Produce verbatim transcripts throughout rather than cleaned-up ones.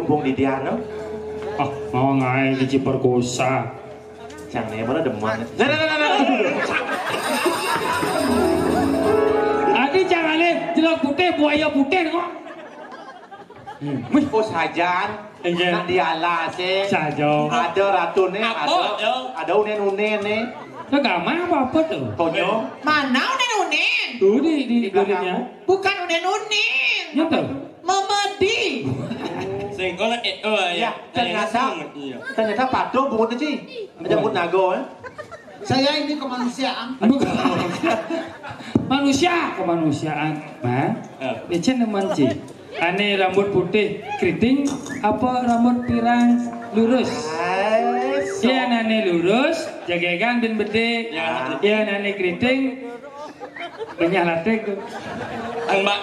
Wong di dia no. Ah, mau ngai keci perkosa. Cang ne mana demen. Nah, nah, nah, nah, nah. Adi cangane jelok putih, buaya putih kok. Hmm. Wih, oh sajan. Iya. Nak dialas eh. Saja. Ada ratune, apa, ada, ya? Ada unen-unen nih. Lah, gak mah apa-apa tuh. Tonyo. Mana unen-unen? Tuh di, di, di belakangnya. Bukan unen-unen. Ya tuh. Memedi. Sing kono eh, oh ya. Ya, ternyata, iya. Ternyata patung bungut sih. Ada bungut nago ya. Saya ini kemanusiaan. Bukan. Manusia, kemanusiaan. Nah, eh. Ini cen nemen, Ci. Ane rambut putih keriting apa rambut pirang lurus? Iya, ane lurus, jagegan dan bedik. Ya. Iya, ane keriting, banyak latik tuh. Ang Mbak,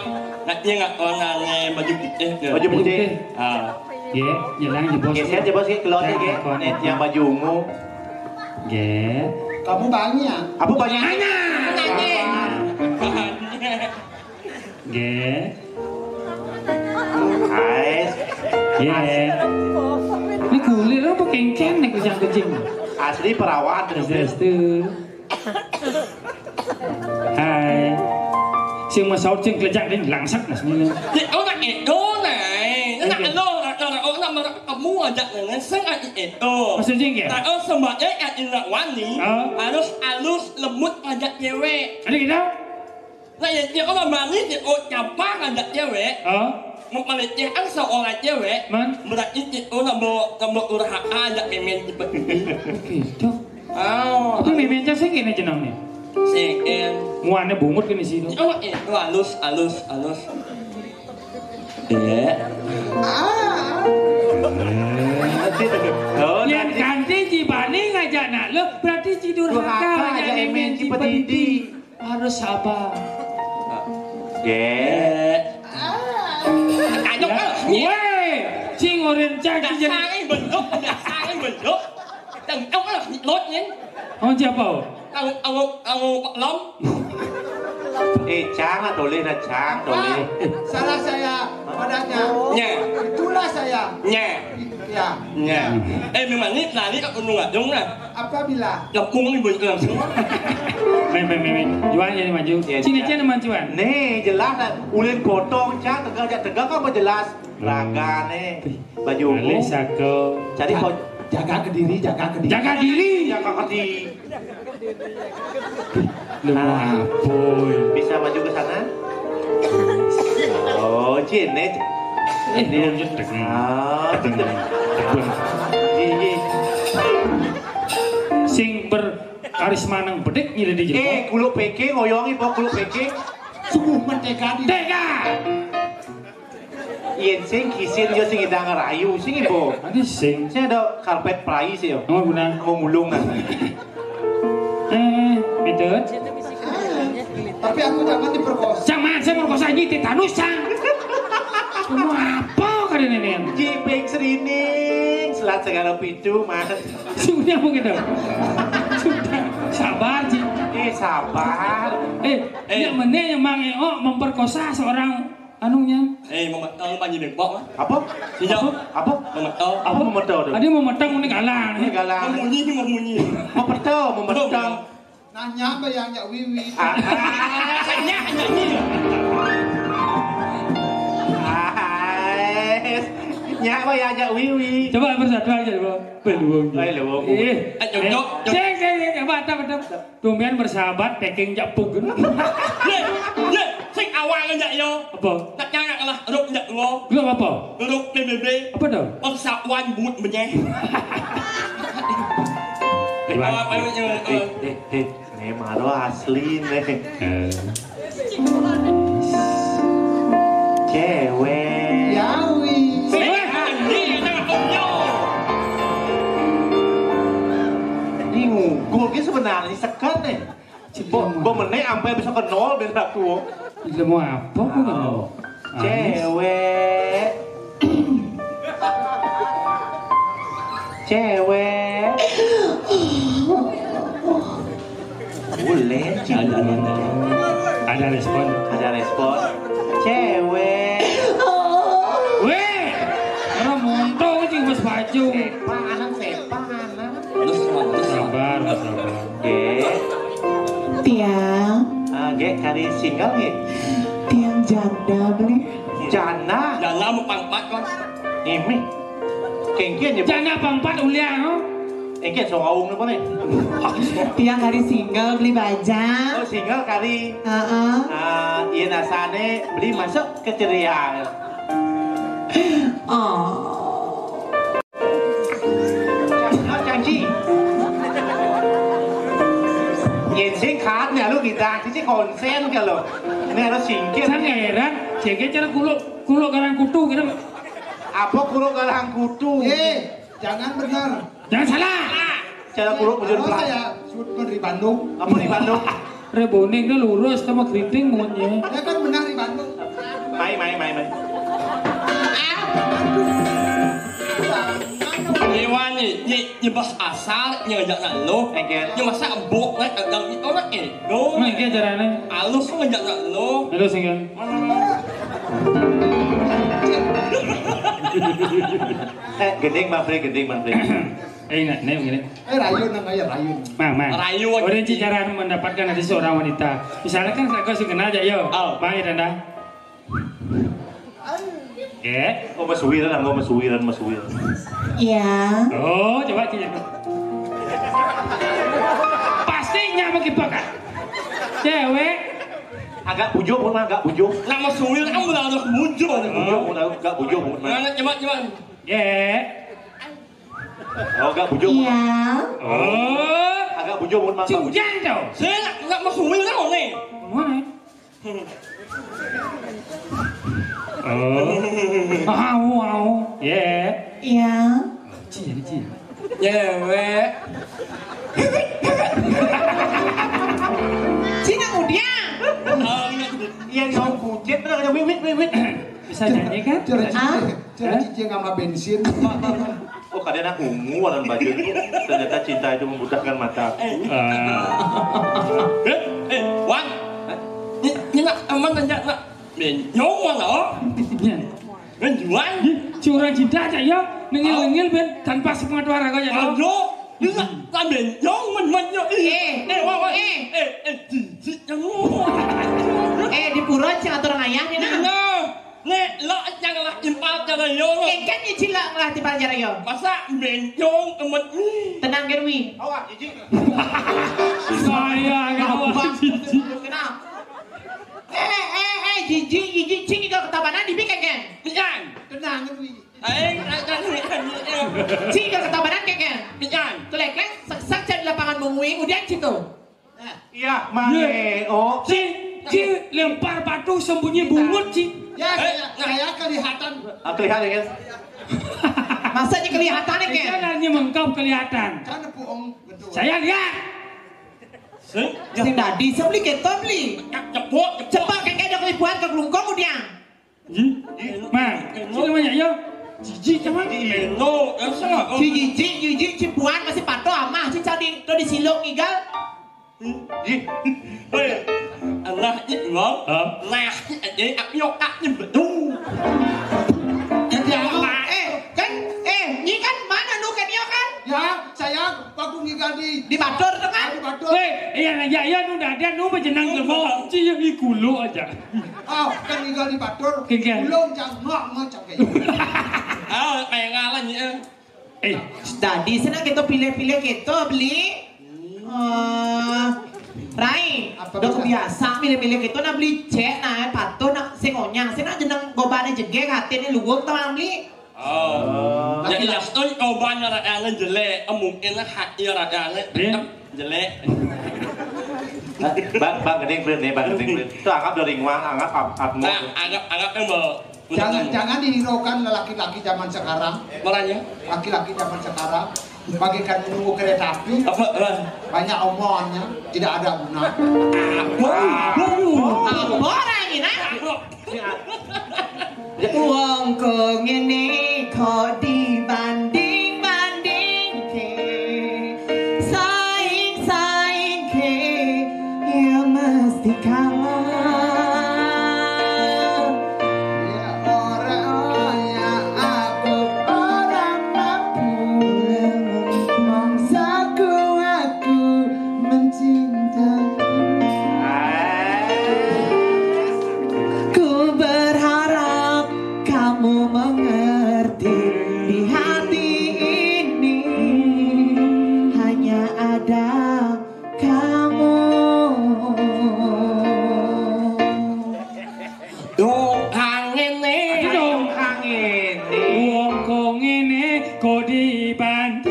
nak dia nggak orang ane baju putih tuh. Baju putih. Ah. Iya, nyelang di bos. Geser aja bos, keluar aja. Yang baju ungu. Nggih. Kamu banyak. Apa banyak? Banyak. Nggih. Hai. Nggih. Ini kulir apa kengkeng nih, kucing-kucing? Asli perawat. Terus, terus tuh. Hai. Sing masaut sing klejak ning langsat nah semuanya. Cek ora edo nae. Nak lo, ora ora nak kamu ajak dengan sing ati edo. Maksudnya nggih? Tak oh sembah eh ati nak wani. Oh. Harus alus lembut ngajak cewek. Ada kita? Nah, ya, ya orang berani dia oh nyapa ngajak cewek. Oh. Mau pelecehan seorang cewek. Man. Berarti dia oh nak bawa kamu uraha ajak memen cepet. Gitu. Oh. Tapi memen sing kene jenenge. Sing. Muane bungut kene sih. Oh, eh, oh, halus, halus, halus. Eh. Oh, yang nanti. Ganti jibane ngajak nak lo, berarti ci durhaka, durhaka, ngajak ya, emen, emen, ci pedidi. Harus sabar. Nggih. Ayo, ya. Weh, sing oren cak. Dasare bendok, dasare bendok. Tengok lah, lot yen. Oh, siapa? Kalau, kalau, kalau lom. Eh, cang lah, toleh lah, cang, toleh. Ah, salah saya padanya. Nya. Itulah saya. Nya. Ya. Nya. Eh, memang ni lari kat Gunung Gadung lah. Apabila. Lepung ni boleh langsung. Meh, meh, meh, meh. Juan jadi maju. Ya, sini ya. Aja nama Juan. Nih, jelas lah. Ulin potong, cang, tegang, cang, tegang apa jelas? Raga nih. Baju ungu. Alih saka. Cari ja-, po-, jaga kediri, jaga kediri. Jaga diri. Jaga kediri. Lu mau apa? Bisa maju ke sana? Oh, cine. Eh, dia lanjut. Ah, iya, iya. Sing berkarisma nang bedik nyilih di jero. Eh, kulo P K ngoyongi, bawa kulo P K. Sungguh mentega di. Tega. Yen sing kisin yo sing idang rayu, sing ibu. Adi sing. Sing ada karpet perai sih yo. Oh, guna. Mau mulung kan. Eh, betul. Tapi aku jangan diperkosa. Jangan saya merkosa ini tetanus, Cang. Mau apa kali ini, Nen? Jiping serining, selat segala pintu, Mas. Sudah mungkin dong. Sudah. Sabar, Ji. Eh, sabar. Eh, eh. Yang mana yang Mang Eo memperkosa seorang anunya. Eh, memetong panji dengkok, Mas. Apa? Sejak apa? Apa? Memetong. Apa memetong tu? Ada memetong ni galang. Ni galang. Memunyi, memunyi. Memetong, memetong. Nanya apa yang nyak wiwi? Ah. Nyak, nyak ni. Ah. Nyak apa yang nyak wiwi? Coba bersatu aja, Bang. Peluang. Ayo, lu. Eh. Eh, cocok, cocok. Cek, cek, cek, coba, coba, coba. Tumben bersahabat, packing jak pug. Ye, ye, sing awal ngajak yo. Apa? Nak nyangak lah, grup ngajak dua. Grup apa? Grup P B B. Apa tu? Persatuan Bungut Benyeh. Iwan. Apa, apa, apa? Eh, eh, eh, eh. Ini maro asli nih. Eh. Cewek. Yawi. Eh, anjing, itu aku yo. Ini ngugul ki sebenarnya sekat nih. Bo, bo meneh ampe bisa ke nol ben satu. Ilmu apa pun? Wow. Cewek. Cewek. Boleh, ada, ada, ada. Ada respon. Ada respon. Cewek. Weh. Kamu Sepan, sepan. Terus, terus. Sabar, sabar. Nggih. Tiang. Ah, nggih, kari single nggih. Tiang janda beli. Janda? Janda mau pangkat, Mas. Ini. Kengken ya. Janda pangkat ulian, no? Engke songawung napa nih? Tiang kari single beli bajang. Oh, single kari. Heeh. Ah, iya nasane beli masuk keceriaan. Oh. Janji. Yen sing kaat nih lu kita, sisi konsen kalau. Ini harus singkir. Sang heran, jaga cara kuluk, kuluk karang kutu gitu. Apa kuluk karang kutu? Eh, jangan benar. Jangan salah. Cara kuluk bujur. Kalau saya shoot di Bandung. Apa di Bandung? Reboning ke lurus sama keriting monyet. Ya kan benar di Bandung. Mai, mai, mai, mai. Iwan nih, nye, nyebas asal, nyejak nak lo. Engke. Nyebas embok, nak, kalau itu nak, eh. Lo. Nah, engke carane. Alus ngejak nak lo. Terus engke. Eh, gending, Bang Fri, gending, Bang Fri. Eh, nah, nih, gini. Eh, rayu nang aja, rayu. Mang, mang. Rayu aja. Orang sih cara mendapatkan hati seorang wanita. Misalnya kan saya kasih kenal aja, yo. Oh. Bang, ya, Danda. Oke. Oh, Mas Wiran, oh, Mas Wiran, Mas Wiran. Iya. Oh, coba aja. Pastinya mau kipak, ah. Cewek. Agak bujur, pun agak bujur. Nak Mas Wiran kan udah harus bujur. Bujur, pun agak bujur, pun. Mana, coba, coba. Ya. Oh, agak bujur. Iya. Oh. Agak bujur, pun. Cucian tuh. Saya nak, nak Mas Wiran, oh, nih. Mana? Oh. Au, au. Yeah. Iya. Cil, cil. Cewek. Cina mudia. Iya, nyong kucit, ada wiwit, wiwit. Bisa nyanyi kan? Cara cici, cara cici yang sama bensin. Oh, kadang aku ungu warna baju itu. Ternyata cinta itu membutahkan mata. Ah. Eh, eh, Wan. Ini, ini nak aman aja nak. Benyong mana? Iya. Ngejual? Ih, si orang cinta aja ya, nengil-nengil ben tanpa sepengetahuan aku ya. Aduh, ini tak benyong men men yo. Eh, eh, wah, wah. Eh, eh, jijik kamu. Eh, di pura sing atur ngayah nih nah. Nah, nek lo janganlah impal cara yo. Engken nyicil lah ngelah timpal cara yo. Masa benyong emet nih. Tenang, Gerwi. Awak jijik. Saya agak awak jijik. Kenapa? Eh, eh, eh, jijik, jijik, cing, kalau ketabanan dibikin kan? Pian. Tenang, Wi. Aing akan Cing, kalau ketabanan kan kan? Pian. Kelek-kelek, sak-sak cari lapangan menguing, udah situ. Iya, Mang. Iya. E, oh. Ci, ci, lempar batu sembunyi bungut, ci. Ya, saya, saya kelihatan. Ah, kelihatan, ya, guys. Masa aja kelihatan, ya, kan? Jangan mengkau kelihatan. Kan bohong, betul. Saya lihat. Sing? Sing dadi, sing beli keto beli. Cepok, cepok. Cepok kayak ada kelipuan ke kelungkong udah. Ji? Ma, sini banyak ya. Jijik sama. Eno, esa. Ci jijik, jijik, ci puan masih patuh amah, ci cari to di silong igal. Ji. Hei, Allah, ji, ngom. Hah? Nah, ji, aku nyokak, ji, betul. Jadi apa? Eh, kan, eh, ini kan mana nu kan ya kan? Ya, saya Bagus ngigal di, di batur to kan? Di batur. Hei, iya aja ya nu dadi nu bejenang jelema. Ci yang ikulu aja. Oh, kan ngigal di batur. Kengken. Ulung jang ngok ngok cak kayak. Ah, kayak ngalah ya. Eh, tadi senang kita pilih-pilih kita beli. Eh, Rai, apa udah bisa? Kebiasa milih-milih kita nak beli cek, nah patuh nak sing onyang, sing nak jeneng gobane jegeg, hatine luwung to beli. Oh. Jadi ya stun coba nyara ele jelek, eh, mungkin hati orang ele tetap jelek. Bang, bang, gede bener nih, bang, gede bener. Itu anggap dari nguang, anggap ap, ap, nah, anggap, anggap yang mau. Jangan, jangan dihiraukan lelaki-laki zaman sekarang. Makanya. Laki-laki zaman sekarang bagaikan menunggu kereta api. Apa? Banyak omongannya, tidak ada guna. Apa? Apa? Apa orang ini? Wong kok ngene kok dibanding-bandingke, saing-saingke, ya mesti kalah. Ya ora, ya aku ora mampu. Kodiban.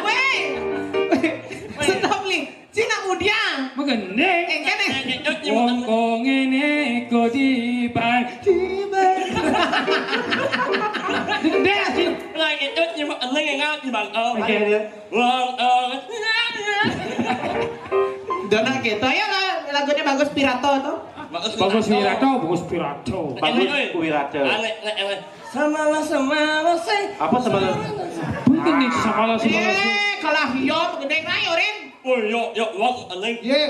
Weh. Stop, Li. Cina mudiang. Magendeng. Engke, eh. Wong kok ngene kodiban. Diban. Gendeng, sih. Lah, itu cuma eneng yang ngaji, Bang. Oh, oke. Wong, oh. Dona gitu ya lah, lagunya Bagus Pirato tuh. Bagus Pirato, Bagus Pirato. Bagus Pirato. Aneh, aneh, aneh. Samalah, samalah, sih. Apa samalah? Punten nih, samalah, samalah, sih. Eh, kalah yo, gede ngayo, Rin. Oh, yo, yo, wong, aneh. Ye,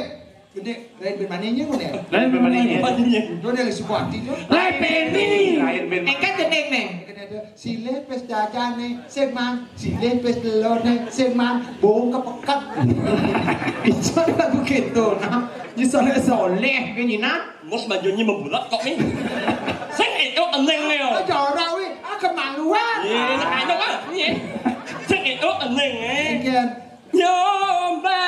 gede, lain bermaninya, kok, ya? Lain bermaninya. Bermaninya. Itu dari suku hati, tuh. Lain beni. Lain beni. Engke gendeng, Neng. Engke ada, "Silih pes jajane, sing man, silih pes telone, sing man, bong kepeket." Bisa lagu gitu, nah. Ini soleh-soleh, gini, nah. Mus bajunye membulat kok, nih. Sing itu eneng, nih, yo. Ah, jorok, wi. Ah, kemaluan. Iya, enak aja, Pak. Iya. Sing itu eneng, eh. Engke. Nyoba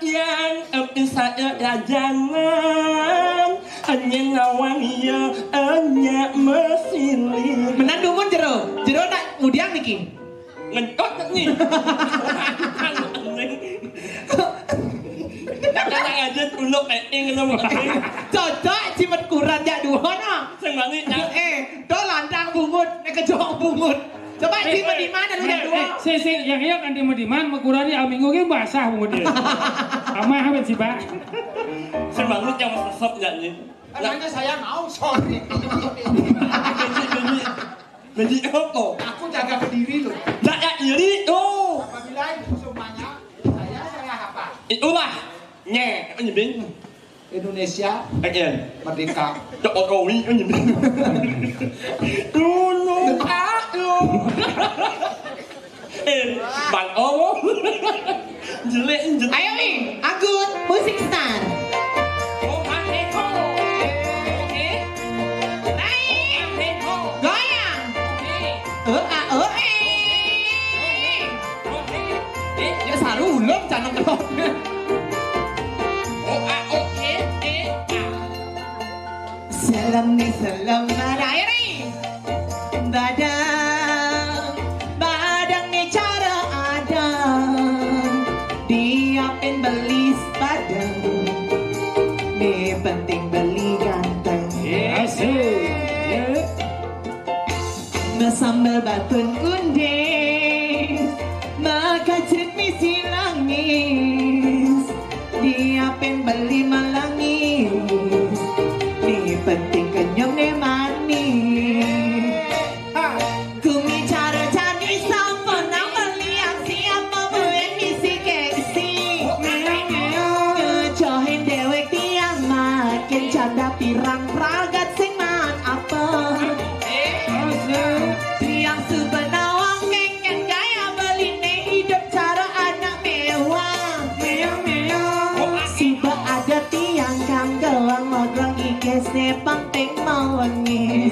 yang, eh, saya ya jangan. Hanya nawang ya, hanya mesili. Menan dumun jero. Jero tak mudiang niki. Ngentut nih. Kan eneng. Kadang aja tunduk peting ngono, Pak. Cocok, cimet kurat jak duhono. Sing bani, Cak. Eh, do lantang bungut, nek kejok bungut. Coba, eh, cimet di mana lu, eh, jak duho? Eh, sing, sing, yang iya kan cimet di mana, mekurani aminggu ki basah bungut dia. Amah apa sih, Pak? Sing bani yang sesep, ya, ini. Emangnya saya mau, sorry. Jadi, jadi, jadi apa? Aku jaga kediri, loh. Ndak, ya, iri, tuh. Apabila itu semuanya, saya, saya apa? Itulah. Nye, apa nyebin? Indonesia. Again. Merdeka. Jokowi, apa nyebin? Dulu, ah, lu. Eh, Bang Owo. Jelek, jelek. Ayo, Wi, Agut, Musik Star. Oh, Bang Eko. Oke. Naik. Bang Eko. Goyang. Oke. Eh, ah, oh, eh. Oke. Oke. Eh, ya, sarulung, jangan kelopnya. Oh, ah, oke. Eh, ah. Selem nih, selem, Mbak Dairi. Badang, badang nih cara adang. Diapin beli sepadang. Nih penting beli ganteng. Asik. Mesambel batun undis, maka cerit misi langis. Diapin beli malangis. Nih penting kenyum nih manis. Kumi cara jani sampun nang beli aksi apa buin misi keksi. Kecohin dewek tiang makin canda pirang pragat sing man apa. Tiang suba nawang kengken gaya beline hidup cara anak mewah. Suba ada tiang kang gelang magrang ikes nepang peng mawengi.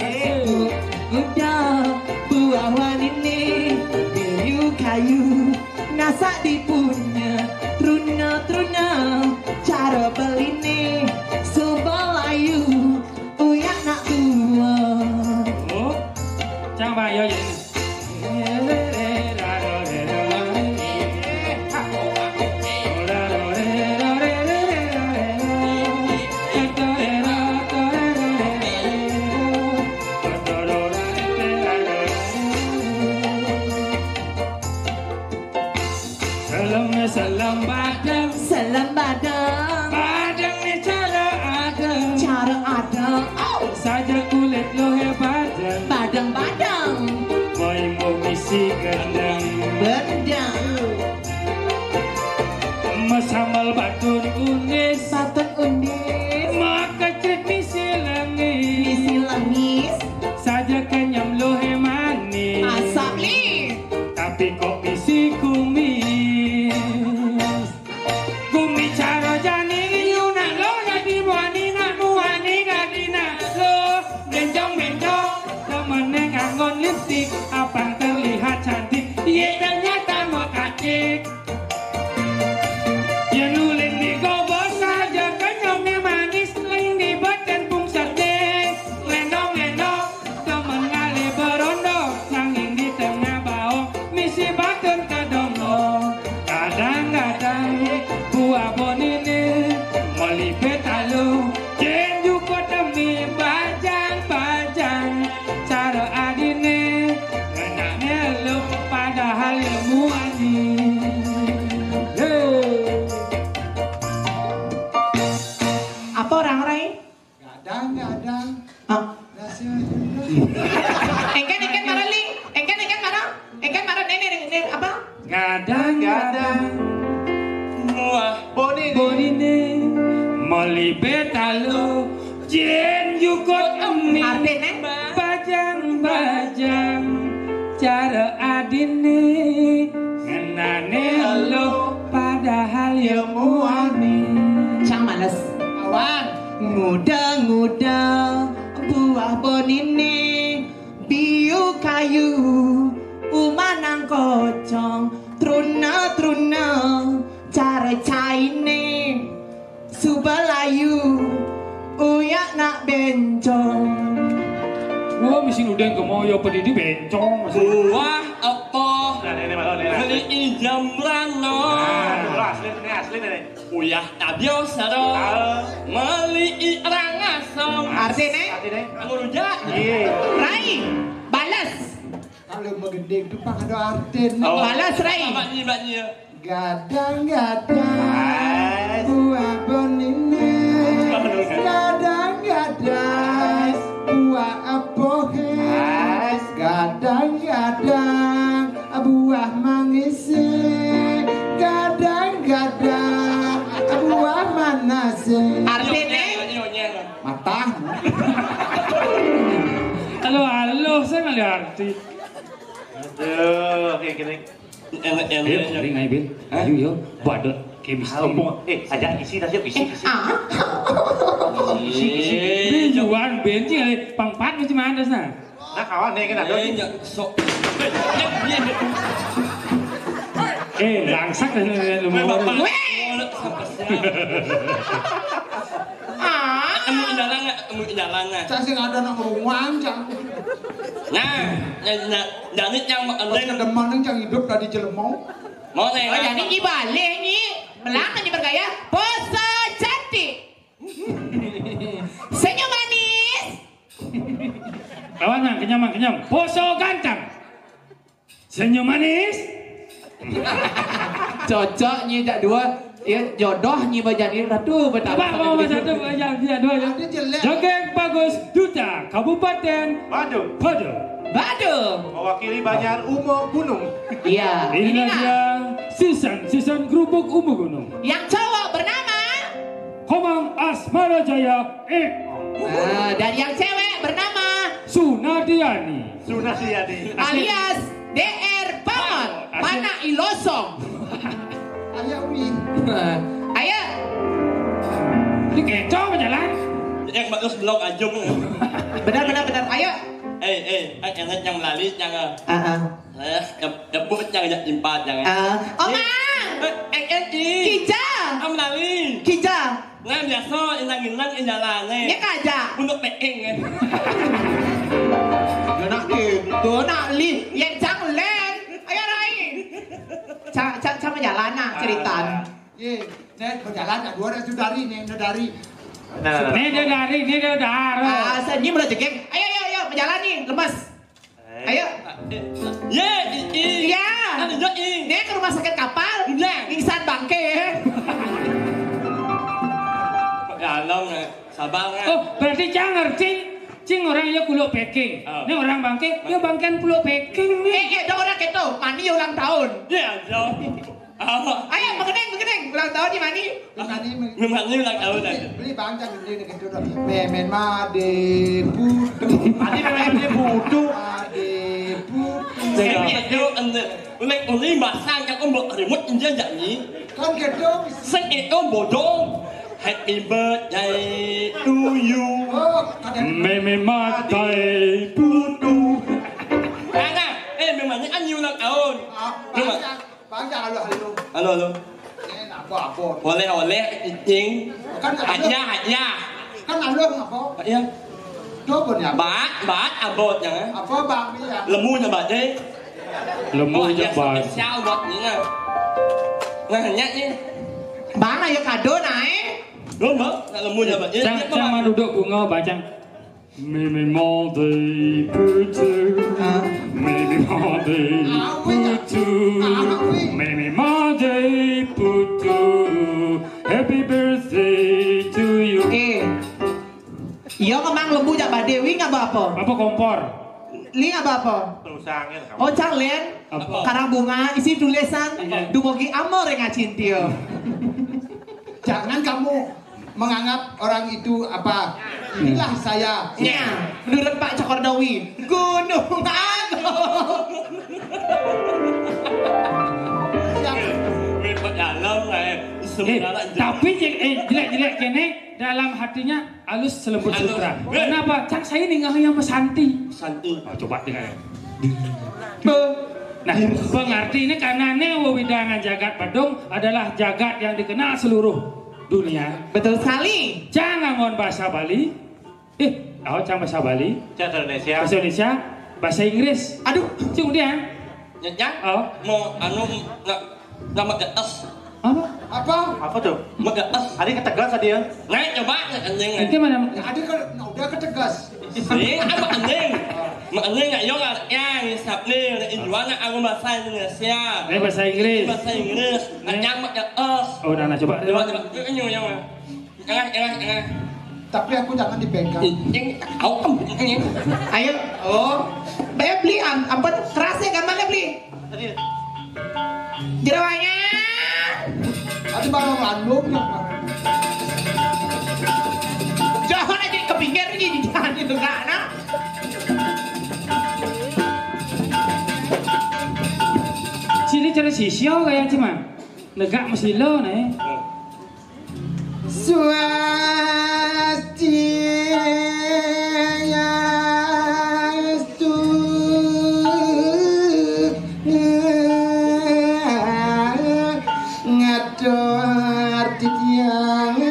Udah buah wanine biru kayu. Nasak dipunya truna-truna cara beline suba layu. Uyak nak tua. Oh, cang bayo ya. Selem, selem badeng. Selem badeng. Badeng ni cara adeng. Cara adeng. Oh. Saja kulit lohe badeng. Badeng, badeng. Moimo misi gendeng. Bendeng. Mesambal batun unis. Batun unis. Makecrit misi lengis. Misi lengis. Saja kenyam lohe manis. Asam nih. Tapi kok misi kumis. Kumis cara jani nyunak lo jadi muani nak muani gadi nak lo. Bencong-bencong temen nganggon lipstik, apang terlihat cantik. Ye, ternyata mekacik. Yen ulin di gobo saja kenyome manis, ling di beten pung sede. Lendong-lendong, temen ngale berondo, nanging di tengah Muani. Hei. Apa orang, Rai? Gadang, gadang. Ah. Engken, engken marang, Li. Engken, engken marang. Engken marang, ne, ne, ne, apa? Gadang-gadang muah bonine, bonine, meli betalo, jin jukut emi. Artine? Bajang-bajang cara adine, ngenane elo, padahal ya muani. Cang males. Awang. Nguda-nguda buah bonine, biu kayu, umanang kocong, truna-truna, cara caine, subalayu, uyak nak bencong. Wah, misi nudeng ke mau ya pedidi bencong. Buah apa? Nah, ini malah, ini. Beli ijam rano. Nah, asli, ini asli nih. Uyah tabio saro. Ah. Meli i rangasong. Artine? Artine? Anu rujak. Iya. Rai, balas. Kalau begeding tu pang ada artine. Oh. Balas, Rai. Mbaknya, mbaknya. Gadang-gadang buah bonine. Gadang-gadang buah apohe. Gadang-gadang buah mangise, gadang-gadang buah manase. Artine? Matah. Halo, halo, saya nggak ngerti. Aduh, kayak gini. Enak, enak, enak. Ayo, ayo, Bin. Hah? Ayo, yo. Badut chemistry. Ah, eh, ajak isi dah, yuk, isi, isi. Ah. Isi, isi. Bin, Juan, Bin, cing, pang pat macam mana, nah? Nah, kawan nih, kan ada. Eh, sok. Eh, langsak dah nih, lu. Weh, bapak. Weh. Ah. Emu indalan nggak? Emu indalan nggak? Cak sing ada nak ruang, cak. Nah, nah, nah, jadi yang mau. Pas kedeman yang hidup tadi jelema. Mau nih. Oh, jadi ki balik nih. Melak nih bergaya. Poso cantik. Senyum manis. Kawan, nang kenyang, nang kenyang. Poso ganteng. Senyum manis. Cocok nyi dak dua. Ya, jodoh nyi bajani ratu betapa. Coba mau satu, yang dia dua, ya. Ada jelek. Joget bagus, duta Kabupaten Badung. Badung. Badung. Mewakili Banjar Umo Gunung. Iya. Inilah dia season, season kerupuk Umo Gunung. Yang cowok bernama Komang Asmara Jaya, eh. Ah, dan yang cewek bernama Sunardiani. Sunardiani. Alias D R Paman. Asli. Panak Ilosong. Ayo, Wi. Ayo. Ini kencang berjalan. Yang bagus blok aja. Benar, benar, benar. Ayo. Eh, eh, eh, enak yang melali, jangan. Ah, ah. Eh, nyebut yang ajak jimpat, jangan. Ah. Oma. Eh, eh, eh, eh. Kija. Am melali. Kija. Nah, biasa inang-inang injalane. Nya kaja. Untuk peking, eh. Dia nak gitu, nak lih. Yang cang len. Ayo, Rai. Ca, ca, ca berjalan, nah, cerita. Ye, nih berjalan, nah, dua orang sudari nih, sudari. Nah, nah, nah. Nih dia dari, nih dia dari. Ah, senyum lah jegeng. Ayo, ayo, ayo, berjalan nih, lemes. Ayo. Ye, i, i. Iya. Kan injak i. Dia ke rumah sakit kapal. Iya. Pingsan bangke, ya. Dalam, eh. Sabar, eh. Oh, berarti cang ngerti. Cing orang ya kuluk peking. Oh. Ini orang bangke, ya bangkean kuluk peking nih. Eh, eh, ada orang gitu. Mani ulang tahun. Iya, jauh. Apa? Ayo, begeneng, begeneng. Ulang tahun di mani. Di mani, mi-, mi mani ulang tahun aja. Beli bangsa beli gitu dong. Memen made putu. Mani memen made putu. Made putu. Sing itu ende. Uling uling basang kan mbok ribut injak nyi. Kan gitu. Sing itu bodoh. Happy birthday to you. Oh, kadang. Memen made putu. Nah, nah. Eh, memangnya kan ulang tahun. Ah, cuma bangsa. Bang, jangan halo-halo. Halo, halo. Eh, apa, apa? Oleh-oleh, icing. Kan hadiah, hadiah. Kan halo apa? Hadiah. Coba nih, apa? Bat, bat, abot, ya. Apa, Bang? Iya. Lemu nya, bat, eh. Lemu nya, bat. Spesial buat ni, nah. Nah, nya, ni. Bang, ayo kado, naik. Belum, Bang. Nak lemu nya, bat. Cang, cang, mana duduk bunga, bacang. Mimi Maldi Putu. Ah. Mimi Maldi Putu. Apa kompor? Li apa-apa? Terus angin kamu. Oh, calen. Apa? Karang bunga isi tulisan. Iya. Dumugi amor yang ngacintil. Jangan kamu menganggap orang itu apa? Inilah saya. Ya, menurut Pak Cokordawi, Gunung Agung. Siap. Wih, Pak Dalam, eh, Eh, sementara tapi je- eh, jelek-jelek kene dalam hatinya halus selembut sutra. Kenapa? Cang saya nih nggak yang mesanti. Santi. Oh, coba dengar. Nah, pengerti ini karena ne wewidangan jagat Badung adalah jagat yang dikenal seluruh dunia. Betul sekali. Cang nganggon bahasa Bali. Eh, oh, cang bahasa Bali. Cang Indonesia. Bahasa Indonesia, bahasa Inggris. Aduh, cing dia. Nyanyang? Oh. Mau anu nggak nggak megetes. Apa? Apa? Apa tuh? Megetes. Ada ketegas tadi ya? Nah, coba anjing. Itu mana? Ada kan udah ketegas. Sih, apa anjing? Anjing nggak yo nggak ya ngisap nih, udah jual nggak aku bahasa Indonesia. Ini bahasa Inggris. Bahasa Inggris. Anjing megetes. Oh, udah nah coba. Coba coba. Ini yang Tengah, tengah, tengah. Tapi aku jangan dipegang. Ini, kau kamu ini. Ayo, oh. Bayar beli am, apa tuh? Kerasa gambarnya beli. Jerawanya. Ada barang landung ya. Jangan aja ke pinggir nih, jangan itu sana. Sini cari sisio kayak cuma negak masih lo nih. Swastiastu. Ngatur titiang.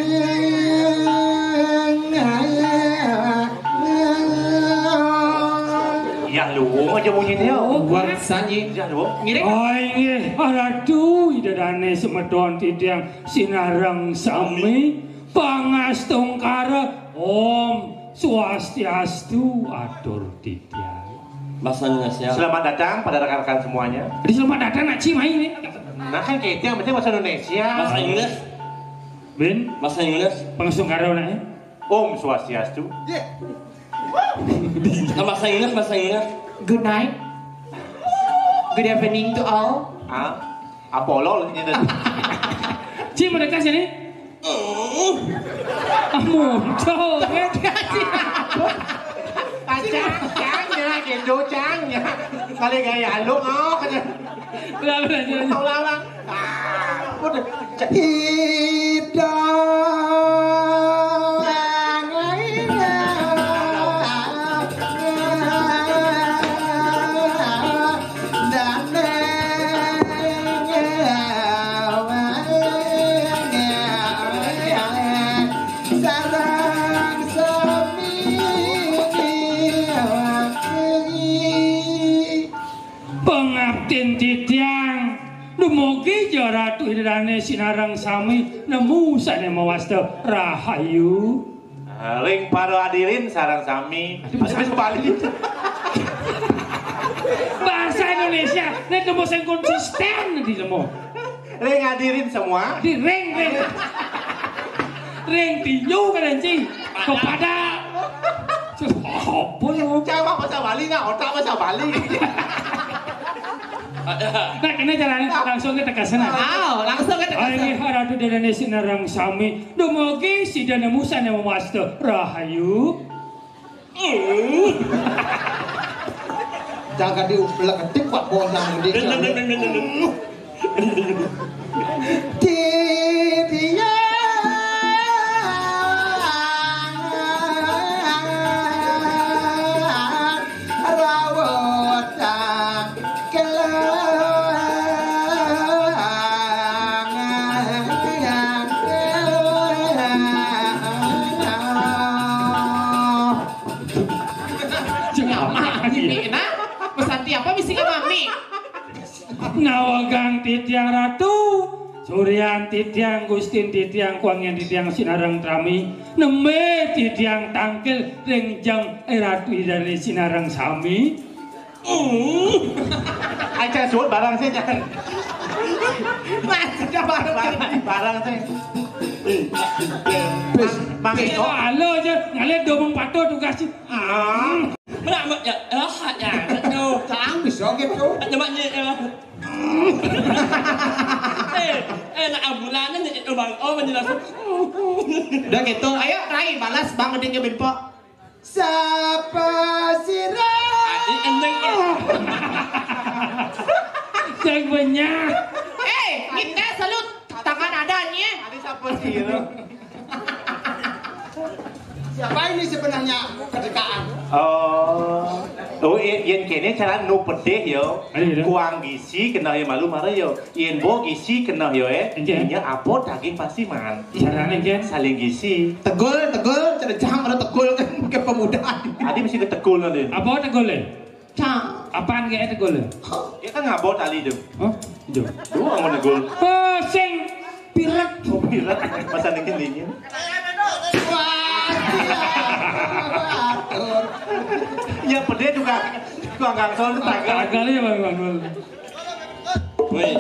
Yang luwung aja bunyinya. Oh, buat sanyi. Yang luwung. Ngiring. Oh, inggih, Ratu, Ida Dane semeton titiang sinareng sami pangastungkara Om Swastiastu atur titiang. Bahasa Indonesia. Selamat datang pada rekan-rekan semuanya. Jadi selamat datang nak Ci main nih. Nah kan kita yang penting bahasa Indonesia. Bahasa Inggris. Bin, bahasa Inggris. Pangastungkara nak ya. Om Swastiastu. Nah, bahasa Inggris, bahasa Inggris. Good night. Good evening to all. Ah, Apollo gitu. Ci, mendekat sini. Ah, muncul. Kacang, cang, ya, gitu, cang, ya. Kali gaya lu, oh, kata. Ulang, ulang, ulang. Ulang, ulang. Ah, udah. Ida. Sareng sami. Pangaptin titiang dumugi ja Ratu Ida Dane sinareng sami nemu sane mawasta rahayu. Ah, ring para hadirin sareng sami. Aduh, bahasa Bali. Bahasa Indonesia, nek nemu sing konsisten di nemu. Ring hadirin semua. Di ring, ring. Ring tinju kan, Ci? Kepada. Apa lo? Coba bahasa Bali, nah, otak bahasa Bali. Nah, kena jalan langsung ke tegasan. Ayo, langsung ke tegasan. Ayo, Ratu Ida Dane sinareng sami. Dumugi sida nemu sane mawasta rahayu. Jangan diublek ketik, Pak, bocah gede. Titiang rawuh tangkelang. Jengamak ini nah. Pesan tiapa misi ke mami. Nawegang titiang Ratu, Suryan titiang, Gustin titiang, Kuangian titiang, sinareng trami, nembe titiang tangkil ring jeng Ratu Ida Dane sinareng sami. Aja suut barang sih, jangan. Mas, sudah barang. Barang, barang sih. Mang, Mang Iko. Halo aja, ngalir domong patuh tugas sih. Ah. Nak, mak, ya, eh, ya, aduh. Cang bisa gitu. Cuma ni, eh, eh, eh, nak ambulan ni, eh, bang, oh, menjelaskan. Udah gitu, ayo, Rai, balas Bang Udin ke Binpo. Sapa sira? Adi endeng, eh. Yang banyak. Eh, kita salut tangan adanya. Adi sapa sira? Siapa ini sebenarnya kedekaan? Oh. Oh, yen, yen kene cara nu pedih yo. Ayo, dah. Kuang gisi kena yo malu mara yo. Yen bo gisi kena yo, eh. Enggak. Inya apa daging pasti man. Caranya, Jen? Saling gisi. Tegul, tegul, cerejang ada tegul kan ke pemuda. Adi mesti ke tegul nanti. Apa tegul, eh? Cang. Apaan kayak tegul, eh? Dia kan ngabot tali tu. Hah? Itu. Dua mau negul. Oh, sing pirek. Oh, pirek. Masa dingin dingin. Wah, iya. Atur. Ya, pede juga. Tukang gangsol tetangga. Gagal ya, Bang Bangul. Woi.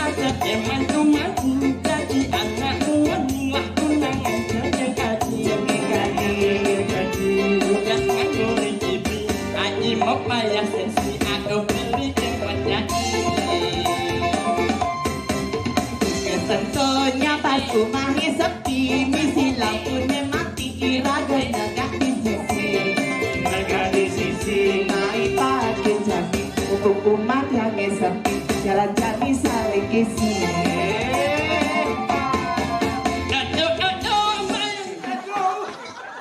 Aja eman tuman dadi anak muan lah tunangan jeng kaji. Jeng kaji, jeng kaji. Udah nganggur cipi, aji mau payah sensi, aduh beli yang menjadi. Kesentonya pas umahe sepi, misi lampune mati, iraga negak di sisi. Negak di sisi. Mai pake jani, hukum umat yang sepi, jalan jani saling isi. Aduh, aduh, aduh.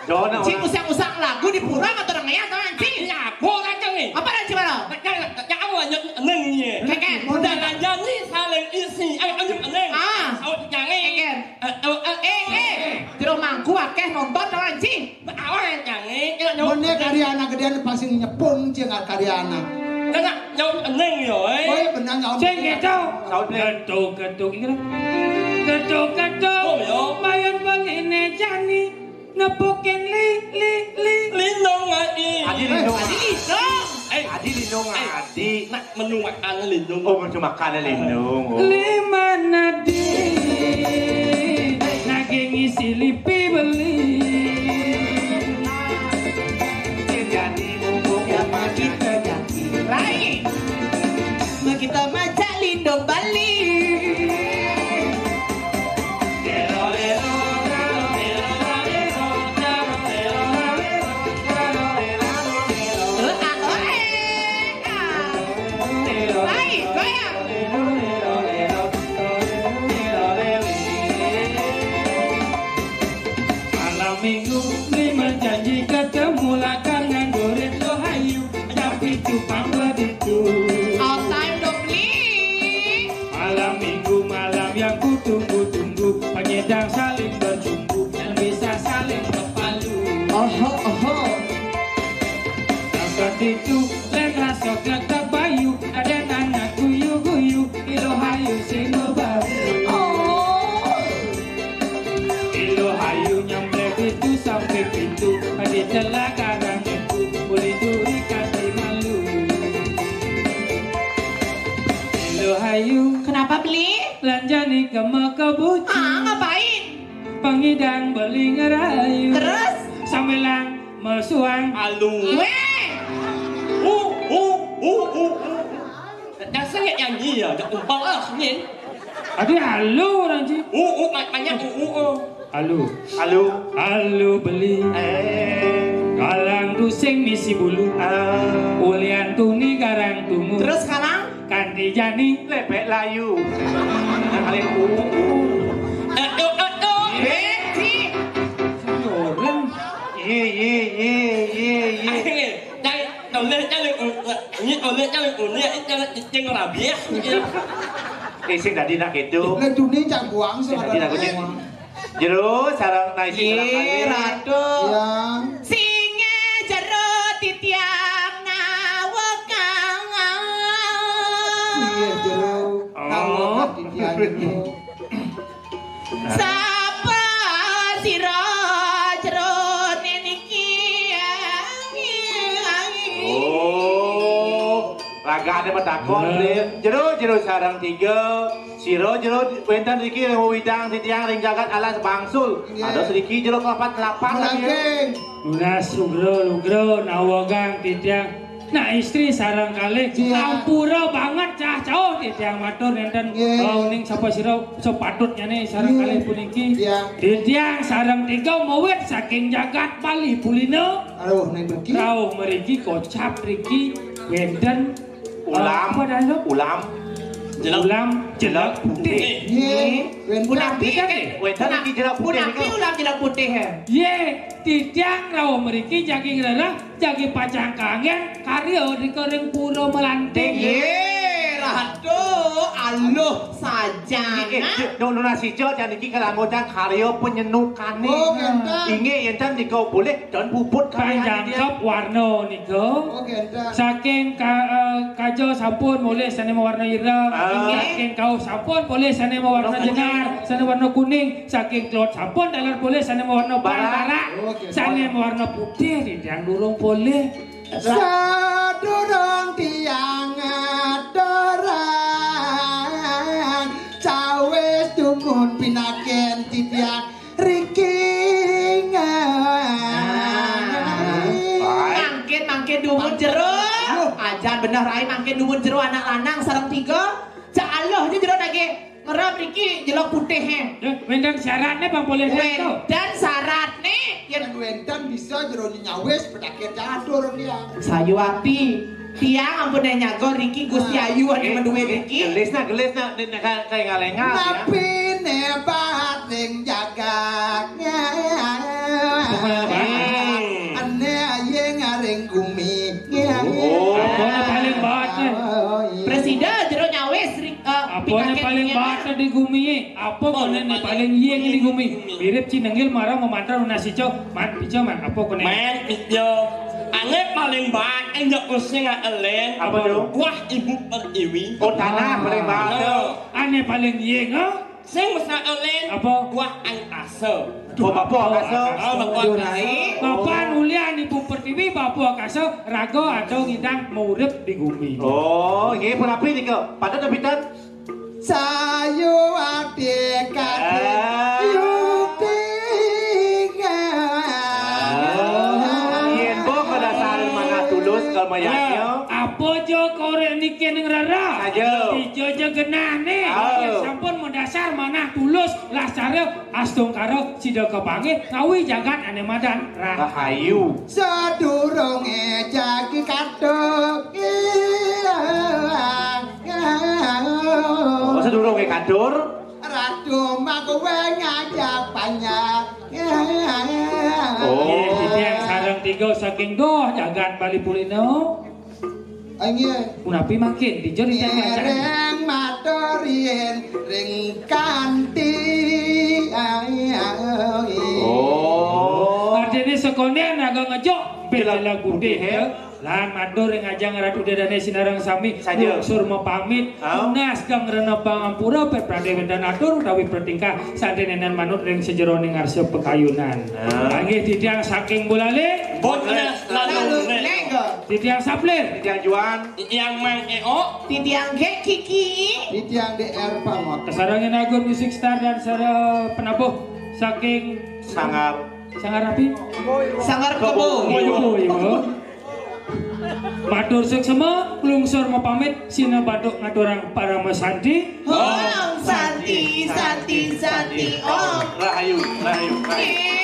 Dona. Cing usang-usang lagu di pura atau orang ya, tau, Cing? Iya, pura, Cing, nih. Apa, Cing, mana? Cing, Cing, aku lanjut, Neng, nih. Keken. Udah lanjut nih, saling isi. Ayo, lanjut, Neng. Ah. Saut, Cing, nih. Keken. Eh, eh, eh, eh, eh. Jero mangku akeh nonton, tau, Cing? Awan, Cing, nih. Kita nyok. Mene karya anak gedean pasti nyepung, Cing, karya anak. Kena nyok, Neng, yo, eh. Oh, iya, benar, nyok. Cing, gitu. Saut, Neng. Ketuk, ketuk, ini lah. Ketuk, ketuk. Oh, yo. Mayan bang ini jani. Nepukin li, li, li. Lindung, Adi. Adi lindung. Adi lindung. Eh. Adi lindung, eh. Adi. Nak menu makan lindung. Oh, menu makan lindung. Oh. Lima nadi. Naging isi lipi beli. Jadi mumpung ya kita jadi. Lain. Kita macak lindung Bali. Malam minggu ni menjanji ketemu lah dengan durit lo hayu. Jam pitu pang beditu. On time dong, Bli. Malam minggu, malam yang ku tunggu-tunggu. Penyedang saling bercumbu dan bisa saling berpalu. Oho, oho. Dapat itu, lek rasa tak bayu. Ada anak guyu-guyu, ilo hayu sing baru. Oh. Ilo hayu nyamplek itu sampai pintu, di telaga itu boleh duri kaki malu. Ilo hayu. Kenapa, Bli? Lanjani ke Mekabuci. Ah, ngapain? Pengidang beli ngerayu. Terus? Sambilang mesuang. Alu. Weh. Uh, uh, uh, uh, uh. Dasar nggak nyanyi ya, nggak umpal ah, nyin. Adi alu orang ji. Uh, uh, ma-, banyak uh, uh, uh. Alu. Alu. Alu beli. Eh. Kalang dusing misi bulu. Ah. Ulian tuni garang tumu. Terus sekarang? Kanti jani. Lepek layu. Yang kali uh, uh. Aduh, aduh. Eh, si. Orang. Ye, ye, ye, ye, ye. Akhirnya, cari, oleh cari, uh, uh, ini oleh cari, uh, ini cari cicing rabies, gitu. Eh, sing tadi nak gitu. Lah, dunia cak buang, sing tadi nak kucing. Buang. Jero sareng naisi. Ye, sareng kalih. Ratu. Ya. Singgih jero titiang nawekang. Singgih jero. Oh. Nawekang titiang niku. Sapa sira jerone niki? Oh, ragane matakon, Bli. Jero, jero sareng tiga. Sira jero wenten niki ring wewidang titiang ring jagat alas bangsul. Nggih. Ada sedikit jero kelapat-kelapat lagi. Nggih. Nunas sugra lugra nawegang titiang. Nah, istri sareng kalih. Iya. Ampura banget cah cauh titiang matur nenten. Nggih. Eh, uning sapa sira sepatutnyane sareng Nggih. Kalih puniki. Iya. Titiang sareng tiga mawit saking jagat Bali Pulina. Rauh ning mriki. Rauh mriki kocap mriki wenten, eh, Ulam. Apa dah itu? Ulam. Jelek. Ulam jelek putih. Nggih. Wenten. Punapi, Wenten, kan? Wenten punapi, iki jelek putih punapi iki. Ulam jelek putih, eh? Ye, titiang rauh mriki jagi rereh, jagi pacang kanggen karya rika ring Pura Melanting. Ye, Ratu, aluh saja. Nggih, nggih. Nah. Nunas sija jan iki kalanggutan karya penyendukane. Oh, ngenten. Inggih, yen nika boleh dan puput karya. Panjangkep warna nika. Oh, ngenten. Saking ka-, eh, kaja sampun polih sane mawarna ireng. Ah. Saking kauh sampun polih sane mawarna jenar, sane warna kuning. Saking kelod sampun taler polih sane mawarna barak. Barak. Oh, ngenten. Sane mawarna putih titiang durung polih. Sadurung tiang ngaturang, cawis dumun pinaken titiang Riki. Nah. Mangkin, mangkin dumun jero. Aduh. Ajan bener rai mangkin dumun jero anak lanang sareng tiga. Cak aluh aja jero nage. Ngerem riki jelek putih, eh. Eh, wenten syaratne, Bang, boleh saya tahu? Wenten syaratne, yen wenten bisa jero nyawis pedake catur dia. Sayuwati. Tiang ampun nyaga riki Gusti Ayu ane menduwe riki. Gelis nak, gelis nak, nek, nek kae, kae ngalenga, ya. Napine bating jagate. Ane aye ngaring gumi. Oh. Apane paling baat, eh? Presida jero nyawis ri-, eh, apane pitaken paling baat di gumi? Apa konene paling yeng di gumi? Mirip cinenggil marang memantra nunas ijo. Man, ijo, man. Apa konene? Man, ijo. Ane paling baat enjak using elen. Apa to? Kuah ibu pertiwi. Oh, tanah paling baat. Nah. Ane paling yeng, ha? Sing mesra elen. Apa? Kuah angkasa. Oh, bapa angkasa. Oh, bapa angkasa. Bapak ulian ibu pertiwi, bapa angkasa, raga ada ngidang maurip di gumi. Oh, nggih, punapi nika? Patut ta pinten? Sayuwati kadhe. Ah. Yukti. Ah. Yen bapa dasare manah tulus, kamayanya. Apa ja korek niki ning rara? Aja. Dija ja genahne. Ah. Yen sampun madasar manah tulus, lasare astungkara sida kapanggih ngawi jagat ane madan. Rah. Rahayu. Sadurunge jagi katuk. Oh, sadurunge katur. Ratu makuwe ngajak panjang. Oh. Nggih, titiang sareng tiga saking doh jagat Bali Pulino. Ah, nggih. Punapi mangkin, dijur titiang bacaan. Ngiring matur yen ring kanthi. Ai, ai. Oh. Artine sekonden agak ngejok, ben lagu deh, ya. Lan matur ring ajeng Ratu Dedane sinareng sami, saja. Lungsur mapamit, ah. Tunas kang rena pangampura, pepradé wénten atur utawi pertingkah, santé nénten manut ring sajeroning ngarsa pekayunan. Ah. Inggih titiang saking Bulali. Boten lalu. Titiang Saplir. Titiang Juan. Titiang Mang Eo. Titiang Gek Kiki. Titiang D R Pamot. Kasarengin Agung Music Star dan Sara Penabuh saking Sanggar. Sanggar api? Sanggar Kebo. Kebo. Kebo, Kebo. Matur suksma, lungsur mapamit, sinebut ngaturang parama santi. Om Santi, Santi, Santi, Om. Rahayu, rahayu, rahayu. Ih.